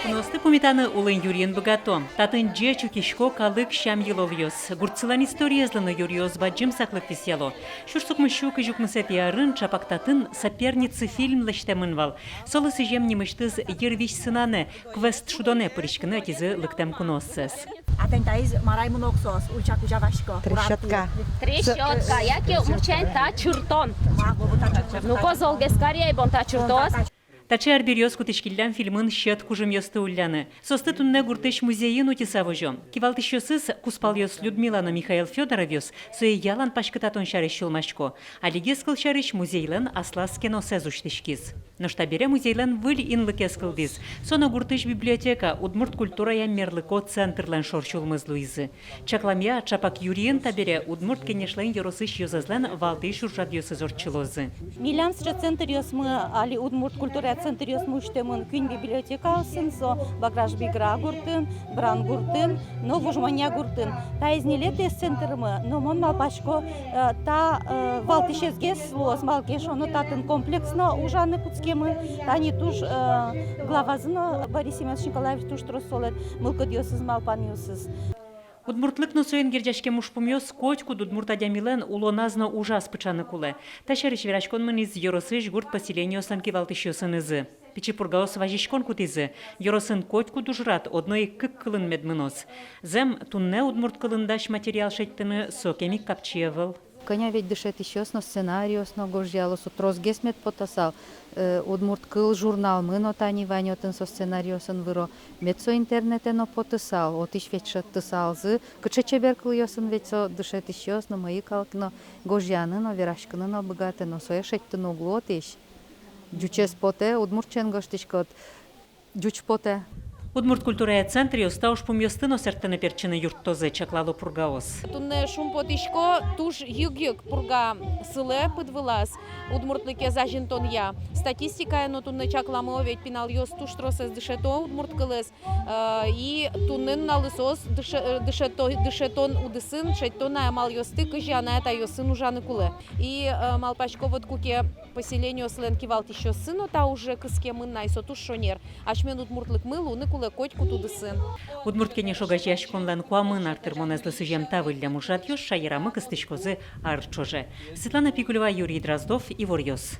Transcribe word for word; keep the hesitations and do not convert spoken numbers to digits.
Куноосты пумитаны улын-юриын быгато. Татын ӟеч утисько калык сям-йылолъёс. Гуртсылэн историезлы но юриос бадӟым саклык висъяло. Сюрс укмыссю кызь укмысэтӥ арын чапак татын «Соперницы» фильм лэсьтэмын вал. Солы сӥзем нимысьтыз йырвизь сынанэ, квест шудонэ пыриськыны ӧтизы лыктэм кунооссэс. А тани таиз мар ай мынэ соос, ульча кузя васько. Трещотка. Трещотка, яке мурт сямен та чыртон. Ма, бо, бо, та чыртон. Ну-ко, золгес каръяй бон та чыртоз. Таӵе арбериос кутӥськиллям фильмын сьӧд кужымъёсты улляны. Соосты туннэ гуртысь музейын утьыса возё. Кивалтӥсьёсыз, кузпалъёс Людмила но Михаил Фёдоровъёс, сое ялан паськытатон сярысь сюлмасько. Алигес, кылсярысь, музейлэн аслаз кеносэз усьтӥськиз. Нош табере музейлэн выль инлыкез кылдӥз. Со но гуртысь библиотека, удмурт культурая мерлыко центрлэн шор сюлмыз луизы. Чакламъя, чапак юриын табере Удмурт Кенешлэн ёросысь ёзэзлэн валтӥсь ужрадъёсыз ортчылозы. Милям сыӵе центръёсмы, али удмурт культурая центръёсмы усьтэмын куинь библиотекаосын, со Баграш-Бигра гуртын, Брангуртын но Вуж Монья гуртын. Таиз ньылетӥез центрмы, но мон малпасько, э, та, э, валтӥсезгес луоз, малы ке шуоно татын комплексно ужаны кутскемын, тани туж, э, главазы но Борис Семёнович Николаевич туж трос солэн мылкыдъёсыз, малпанъёсыз. Удмуртлык но соин герӟаськем ужпумъёс котькуд удмурт адямилэн улоназ но ужаз пыӵаны кулэ. Та сярысь вераськон мынӥз ёросысь гурт поселениослэн кивалтӥсьёсынызы. Пичи Пургаос вазиськон кутӥзы: ёросын котькуд ужрад одно ик кык кылын мед мыноз. Зэм, туннэ удмурт кылын дась материал шедьтыны сокем ик капчи ӧвӧл. Кӧня ведь дышетӥсьёс но, сценариос но гожъяло, со тросгес мед потысал. Э, «Удмурт кыл» журналмы но тани вань, отын со сценариосын выро. Мед со интернетэ но потысал, отысь ведь шедьтысалзы, кыӵе чебер кылъёсын ведь со дышетӥсьёс но, мӧйы калык но гожъяны но, вераськыны но быгатэ, но сое шедьтыны уг лу отысь. Ӟучез потэ, удмуртчен гожтӥськод, ӟуч потэ. Удмурт культурая центръёс та ужпумъёсты но сэрттыны-пертчыны юрттозы, чаклало Пургаос. Туннэ шумпотӥсько туж йыг-йыг Пурга сылэ пыд вылаз удмуртлыкез азинтонъя. Статистикая но туннэ чакламо, ведь пиналъёс туж тросэз дышето удмурт кылэз. Э, и туннэ нуналлы соос дыше-, э, дышето-, дышетон удысын шедьто на амалъёсты, кызьы анай-атайёсын ужаны кулэ. И, э, малпасько, вот куке поселениослэн кивалтӥсьёссы но та уже кыскемын на, и со туж шонер. Асьмелэн удмуртлыкмы луыны кулэ котькуд удысын. «Удмурт Кенеш» огазеяськонлэн куамын ар тырмонэзлы сӥзем та выллем ужрадъёс шаерамы кыстӥськозы ар ӵоже. Светлана Пикулева, Юрий Дроздов, «Иворъёс».